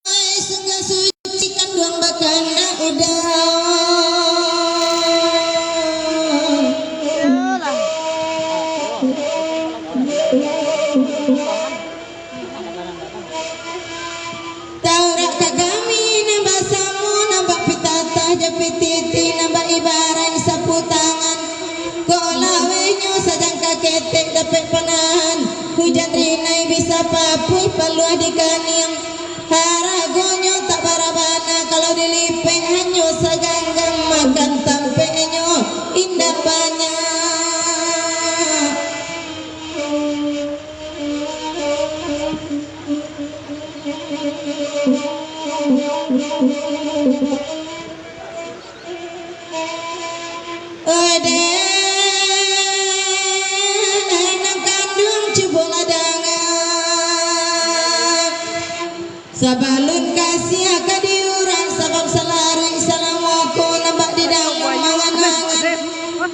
Ai, sungguah suci kanduang bakanak uda. Taurak ka kami nan basamo, nan bapitatah jo pititi, nan baibaraik sapu tangan. Kok lawenyo sajangka ketek dapek panahan, hujan rinai bisa papuih paluah di kaniang. Haragonyo tak bara bana, kalau dilipek hanyo saganggam, makan tampeknyo indak banyak. Oi dek, nan kanduang, cubolah danga. Sabalun kasiah ka diurang, sabab salaruik salamoko nan bak di dalam mangan-angan.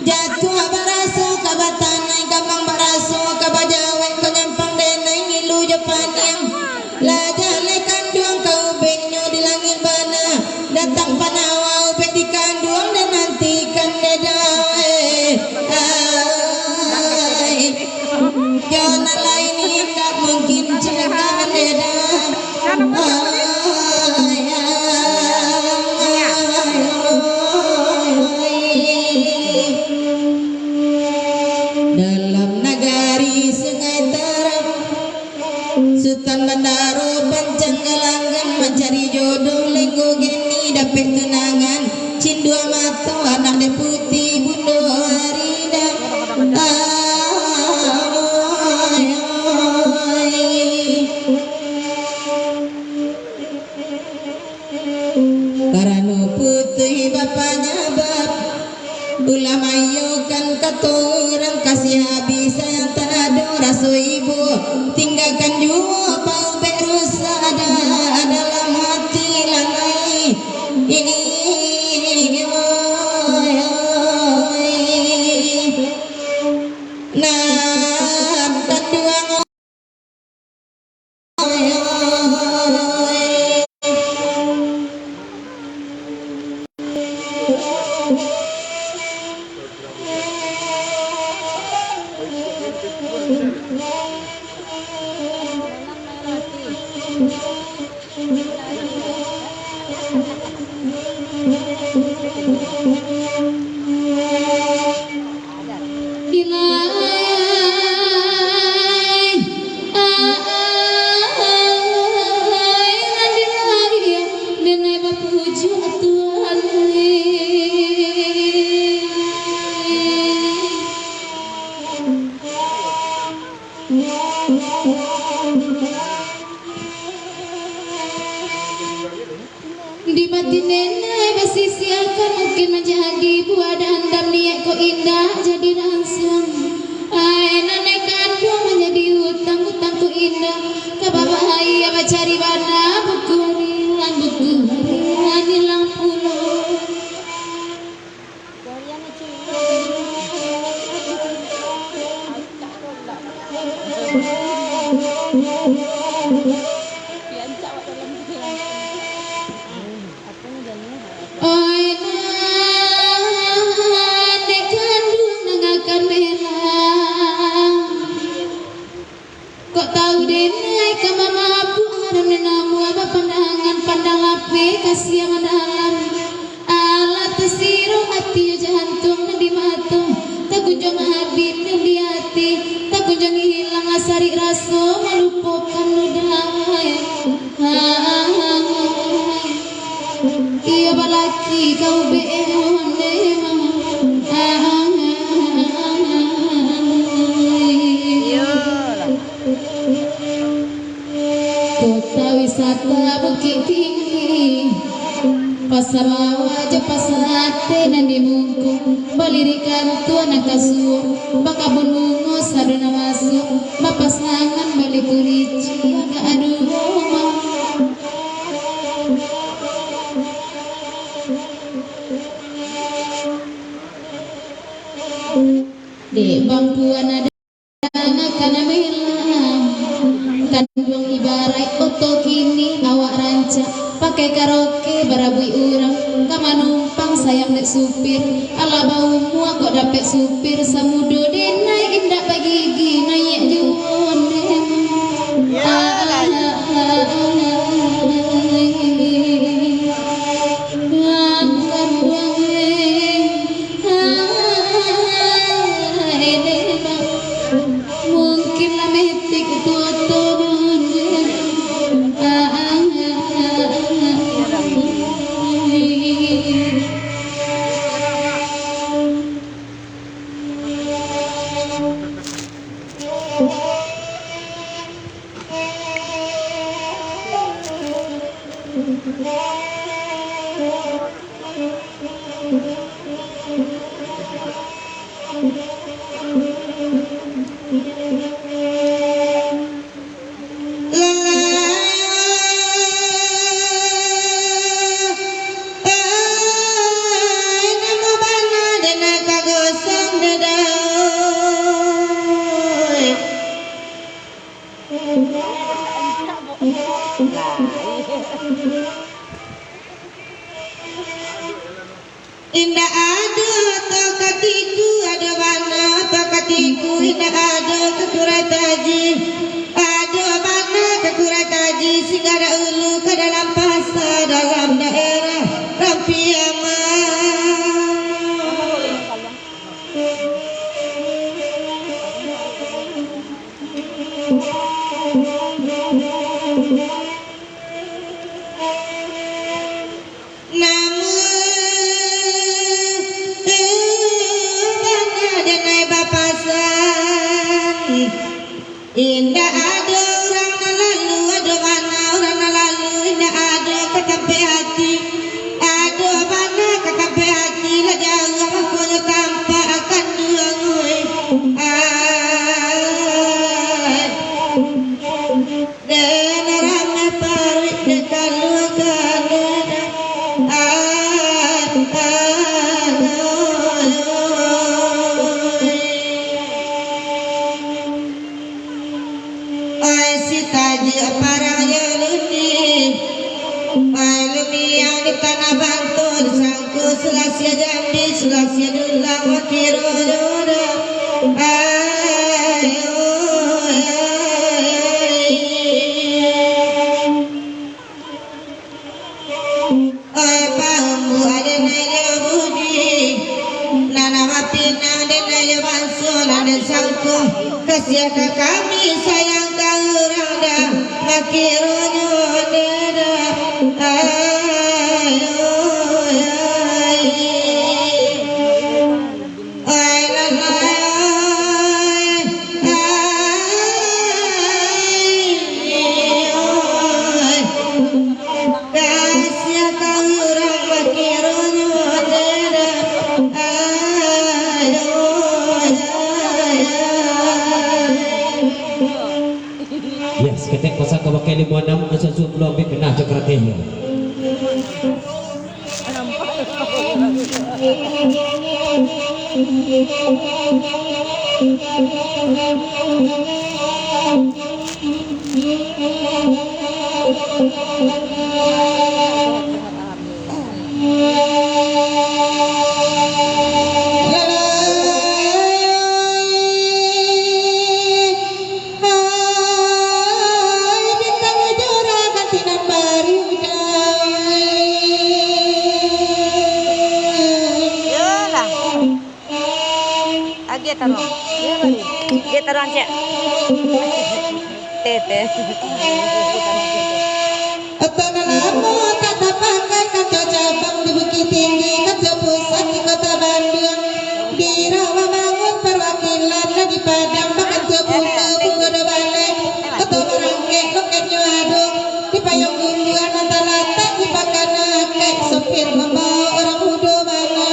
Jatuah baraso ka batanai, gamang baraso ka bajawek, ka nyampang denai ngilu jo paniang. Lah jaleh kanduang ka ubeknyo di langik bana, datang panawa ubek di kanduang, den nantikan dek dawek. Ai, jo nan lain indak mungkin cegah dek dawek. Ai, ai, ai, ai. Dalam nagari Sungai Tarab, Sutan Bandaro pancang galanggang, mancari jodoh lenggo geni, dapek tunangan cindua mato, anak dek Puti Bundo Arida. Ai, ai. Karano putuih bapanyabab, ulama iyo kan kato urang, kasiah abih sayang tak ado raso ibo, tinggakan juo paubek rusak ada dalam hati lanai. Nan kaduo, Ilai, ai, nan dilarian, denai bapujuak Tuhan. Di batin denai basisiakan, mungkin manjadi buah dandam, niat ko indak jadi ransang. Ai, nan den kanduang manjadi utang, utang ko indak ka babahaya, bacari bana buku harian, buku harian ilang pulo. Oi, nan dek kanduang, dangakan bela. Namuah bapandangan pandang lapeh ka siang dalam. Alah tasiro ati jo jantuang nan di mato, tagunjuang habib nan di ati, tagunjuang ilang sarik raso malupokan ludah. Iyo balaki ka ubek onde mah. Iyolah. Kota wisata Bukittinggi, Pasa Bawah jo Pasa Ateh nan di muko, balirik kantua nan ka suok, bakabun bungo sado nan masuak, bapasangan bali kurici agak ado rumah. Dek bangkuan ado Kana melah, kanduang ibaraik oto kini awak rancak, pakai karaoke barabuik urang, ka manumpang sayang dek supir, alah baumua kok dapek supir, samudo denai indak bagigi, naiak juo ondeh. Mungkin lah metik tuo-tuo. Indak ado tokatiku, ado bana tokatiku, indak ado kakurai taji, ado bana kakurai taji, singgah dahulu ka dalam pasa, dalam daerah Rampiaman. Namun, bana denai bapasan, indak ado urang nan lalu, ado bana urang nan lalu, indak ado ka tampek ati, ado bana ka tampek ati, lah jauah mangkonyo tampak akan duo ngui. Ai. Den rameh paruik dek kaluarga den. Ah, ah, ah. Ai si tajik parang yo luni. Ai lumiang di tanah banto di sangko sulasia jambi sulasia dulang wakiro dodo. Ai, oh, ai. Oi, paumbu aden ayo budi, nan nama pinang den ayo banso, nan den sangko, kasiah ka kami, sayang ka urang dah, makironyo den dah, ai, oi, ai. Oi, lalai, oi, ai, oi. Kasiah ka urang makironyo den dah. Ai, oi, ai, ai. Yo, saketek pasang ka pakai limo anam, asuak-suak pulo ambiak kena jo karateh yo. Dia taruh ancak. Teh, teh. Oto nan lamo tak tapakai, kato cabang di Bukik Tinggi, kato pusat di Kota Bandung. Di Rawa Bangun parwakilan lah di Padang, bakantua bungo, bungo do baleh. Oto barangkek, loketnyo ado, di payuang gunduang nan talatak di pakana akek, sopir mambaok urang mudo bana.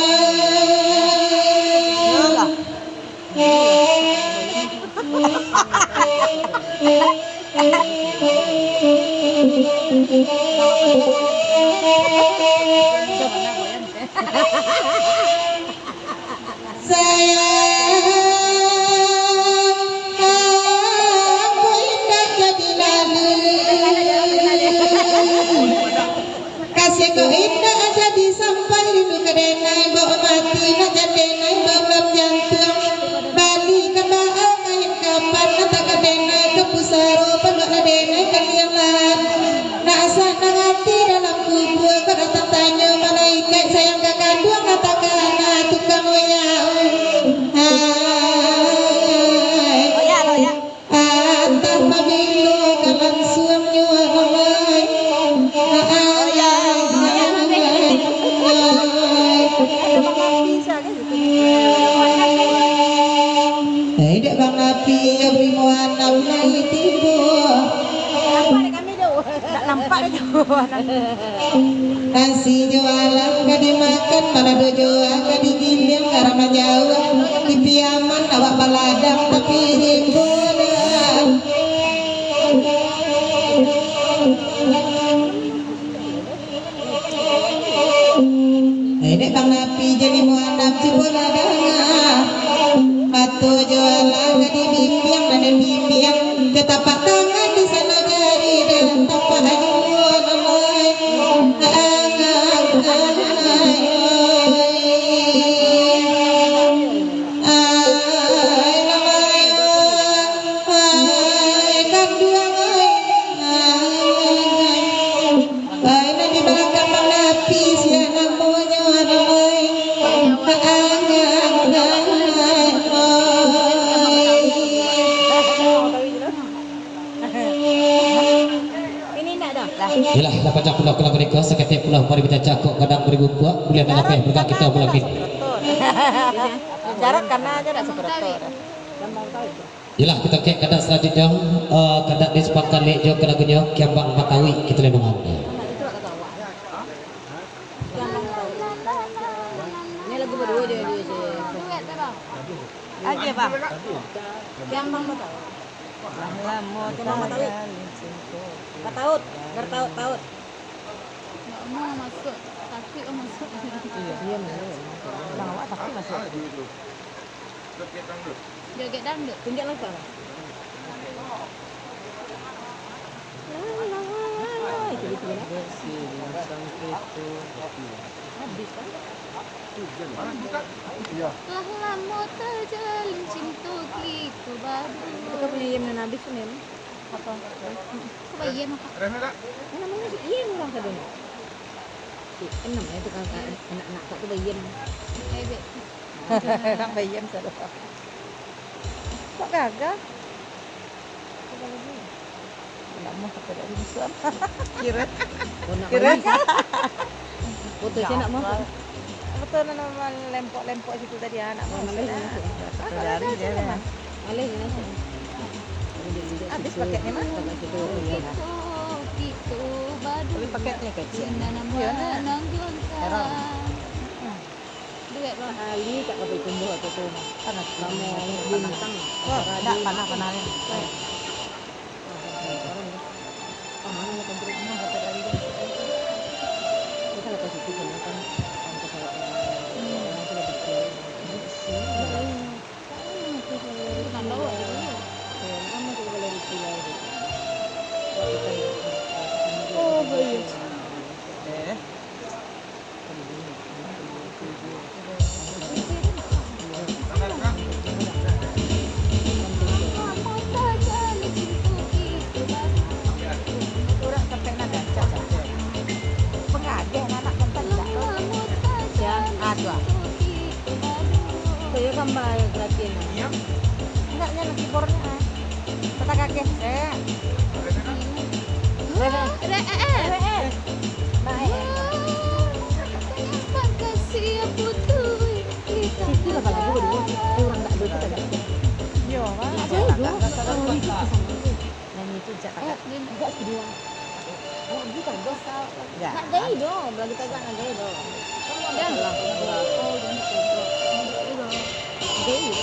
Sayang, aku indak jadi lalu. Kasih ko indak jadi sampai, rindu ka denai, baok mati nak jan denai, baok jantuang. Balikan baa kain kapan, nak ka denai ka pusaro, paluak lah denai ka liang lahat. Nak asa nak ati dalam kubua, kok datang tanyo malaikat, sayang ka kanduang, nak ka anak tukang oyak. Hai. Antah pabilo ka lansuangnyo, Abang ai. Eh, dek Bang Napi, yo bari muanam lai tibo. Nampak dek kami tu. Ndak nampak dek tu. Nasi jo alam ka dimakan, balado jo ka digiliang, garam manjauah di Piaman, awak baladang tapi rimbo lah. Eh, dek Bang Napi jadi muanam tibo lah danga. Mato jo alam ka dibimbiang, ka dibimbiang, jo tapak tangan di sanagari, dan tapak ilmu. Ini nak dah. Yalah, lah panjang pulo kalam bariko, saketek pulo mari bacacak kok gadang baribu kuak, buliah nan lapeh bergerak kita bulan kini. Jarak kana aja dah seberapa dah. Yalah, kita kek kadak selanjutnya, eh, kadak di sepangkalik jo ka lagunyo, Kiambang Batawi, kita lindungan. Ini lagu berdua je, je, je. Duet tu, Bang. Aje, Bang. Kiambang Batawi. Lah lamo Kiambang Batawi. Bataut, bertaut-taut. Nggak mau masuk, takut mau masuk. Iya, iya, iya. Bang, awak takut masuk. Joget dangdut. Tunjuklah, Bang. Itu, itu, ya. Habis, kan? Lah lamo tajalin cinto kito baru. Itu kan punya Yem nan habis tu, Mem. Apa? Kok Bayem, apa? Yang namanya si Yem orang tadi. Si, kan namanya tu kan, anak-anak kak tu Bayem. Bebek. Bayem sado. Kok gagah? Coba lagi. Lamo aku dak rinsuan. Kira. Oh, nak Kira. Manis. Foto saya nak mau. Betul, nama lempok-lempok situ tadi, ah, nak mau. Maleh, maleh. Ah, kalau ada je, Mas. Maleh, maleh. Habis paketnya, Mas? Kito, kito badu. Tapi paketnya kecil. Cina nama Iya, nah. Nang Gonta. Heran. Duit, Bang. Sekali tak boleh tumbuh atau tu, Mas. Panas. Lama, Mas. Panas. Wah, tak panas, panas ni. Oh, baik. Rek. Rek, eh, eh. Wah, makasih ya, Putu. Itu lah, kalau dulu, eh, orang tak dulu tak ada. Yo, Bang. Ada dong. Kalau itu sama tu. Nyanyi tu jak tak. Eh, dia enggak video. Lagu tak ada. Nak gaya dong, lagu tagak nak gaya dong. Dah. Gaya.